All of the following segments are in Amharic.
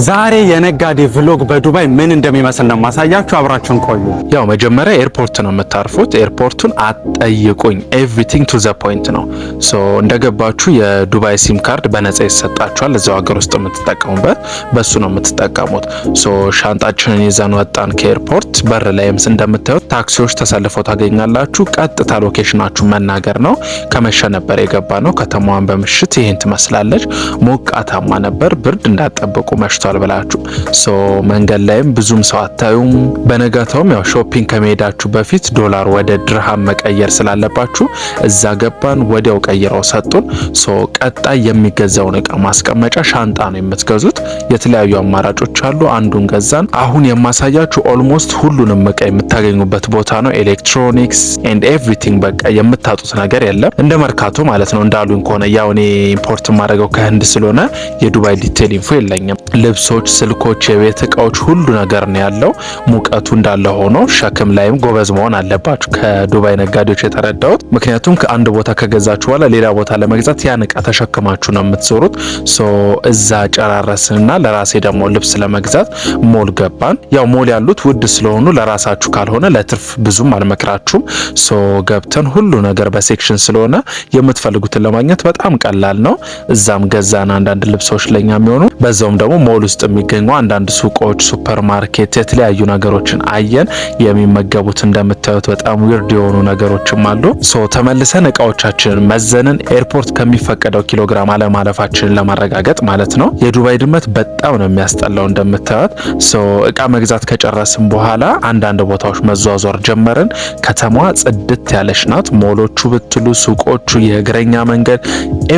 ዛሬ የነጋዴ vlog በዱባይ ምን እንደሚመስል ነው ማሳያችሁ። አብራችሁን ቆዩ። ያው መጀመሪያ airport ነው የምታርፉት። Airport ኡን አትጠይቁኝ፣ everything to the point ነው። So እንደገባችሁ የዱባይ SIM card በነጻ ይሰጣችኋል። እዚያው ሀገር ውስጥ የምትጠቀሙበት በሱ ነው የምትጠቀሙት። So ሻንጣችንን ይዘን ወጣን ከ airport። በር ላይም እንደምታዩት ታክሲዎች ተሰልፈው ታገኛላችሁ። ቀጥታ location ኣችሁ መናገር ነው። ከመሸ ነበር የገባነው። ከተማዋን በምሽት ይህን ትመስላለች። ሞቃታማ ነበር። ብርድ እንዳትጠብቁ መሽቷል ብላችሁ። So መንገድ ላይም ብዙም ሰው አታዩም። በነጋታውም ያው shopping ከመሄዳችሁ በፊት ዶላር ወደ ድርሃም መቀየር ስላለባችሁ እዛ ገባን። ወዲያው ቀይረው ሰጡን። So ቀጣይ የሚገዛውን እቃ ማስቀመጫ ሻንጣ ነው የምትገዙት። የተለያዩ አማራጮች አሉ። አንዱን ገዛን። አሁን የማሳያችሁ almost ሁሉንም እቃ የምታገኙበት ቦታ ነው። Electronics and everything፣ በቃ የምታጡት ነገር የለም። እንደ መርካቶ ማለት ነው። እንዳሉኝ ከሆነ ያው እኔ import የማደርገው ከህንድ ስለሆነ የዱባይ detail info የለኝም። ልብሶች፣ ስልኮች፣ የቤት እቃዎች፣ ሁሉ ነገር ነው ያለው። ሙቀቱ እንዳለ ሆኖ ሸክም ላይም ጎበዝ መሆን አለባችሁ ከዱባይ ነጋዴዎች የተረዳሁት። ምክንያቱም ከአንድ ቦታ ከገዛችሁ በኋላ ሌላ ቦታ ለመግዛት ያን እቃ ተሸክማችሁ ነው የምትዞሩት። So እዛ ጨራረስንና ለራሴ ደግሞ ልብስ ለመግዛት ሞል ገባን። ያው ሞል ያሉት ውድ ስለሆኑ ለራሳችሁ ካልሆነ ለትርፍ ብዙም አልመክራችሁም። So ገብተን ሁሉ ነገር በ section ስለሆነ የምትፈልጉትን ለማግኘት በጣም ቀላል ነው። እዛም ገዛን አንዳንድ ልብሶች ለኛ የሚሆኑ። በዛውም ደግሞ ሞል ውስጥ የሚገኙ አንዳንድ ሱቆች፣ ሱፐር ማርኬት፣ የተለያዩ ነገሮችን አየን። የሚመገቡት እንደምታዩት በጣም weird የሆኑ ነገሮችም አሉ። So ተመልሰን እቃዎቻችንን መዘንን፣ airport ከሚፈቀደው ኪሎግራም አለማለፋችንን ለማረጋገጥ ማለት ነው። የዱባይ ድመት በጣም ነው የሚያስጠላው እንደምታዩት። So እቃ መግዛት ከጨረስን በኋላ አንዳንድ ቦታዎች መዟዟር ጀመርን። ከተማዋ ጽድት ያለች ናት። ሞሎቹ ብትሉ፣ ሱቆቹ፣ የእግረኛ መንገድ፣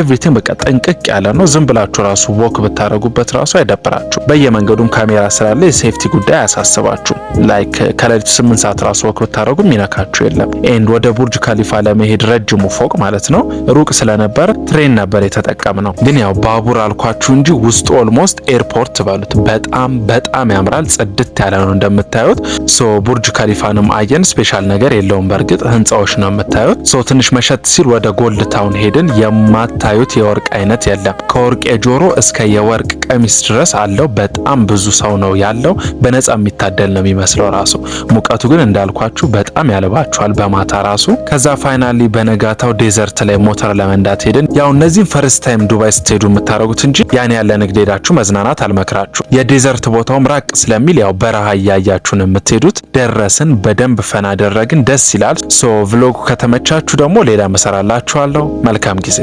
everything በቃ ጥንቅቅ ያለ ነው። ዝም ብላችሁ ራሱ walk ብታደርጉበት ራሱ አይደብራችሁ። በየመንገዱም ካሜራ ስላለ የ safety ጉዳይ አያሳስባችሁ። Like ከሌሊቱ 8 ሰዓት ራሱ walk ብታደርጉ የሚነካችሁ የለም። And ወደ ቡርጅ ካሊፋ ለመሄድ፣ ረጅሙ ፎቅ ማለት ነው፣ ሩቅ ስለነበር train ነበር የተጠቀምነው። ግን ያው ባቡር አልኳችሁ እንጂ ውስጡ almost airport በሉት። በጣም በጣም ያምራል። ጽድት ያለ ነው እንደምታዩት። So ቡርጅ ካሊፋንም አየን። Special ነገር የለውም በእርግጥ፣ ህንፃዎች ነው የምታዩት። So ትንሽ መሸት ሲል ወደ Gold Town ሄድን። የማታዩት የወርቅ አይነት የለም። ከወርቅ የጆሮ እስከ የወርቅ ቀሚስ ድረስ አለው። በጣም ብዙ ሰው ነው ያለው። በነፃ የሚታደል ነው የሚመስለው ራሱ። ሙቀቱ ግን እንዳልኳችሁ በጣም ያልባችኋል በማታ ራሱ። ከዛ finally በነጋታው desert ላይ ሞተር ለመንዳት ሄድን። ያው እነዚህም first time ዱባይ ስትሄዱ የምታደርጉት እንጂ ያን ያለ ንግድ ሄዳችሁ መዝናናት አልመክራችሁ። የ desert ቦታውም ራቅ ስለሚል ያው በረሃ እያያችሁ ነው የምትሄዱት። ደረስን፣ በደንብ fun አደረግን። ደስ ይላል። So vlog ኡ ከተመቻችሁ ደግሞ ሌላ መሰራላችኋለሁ። መልካም ጊዜ።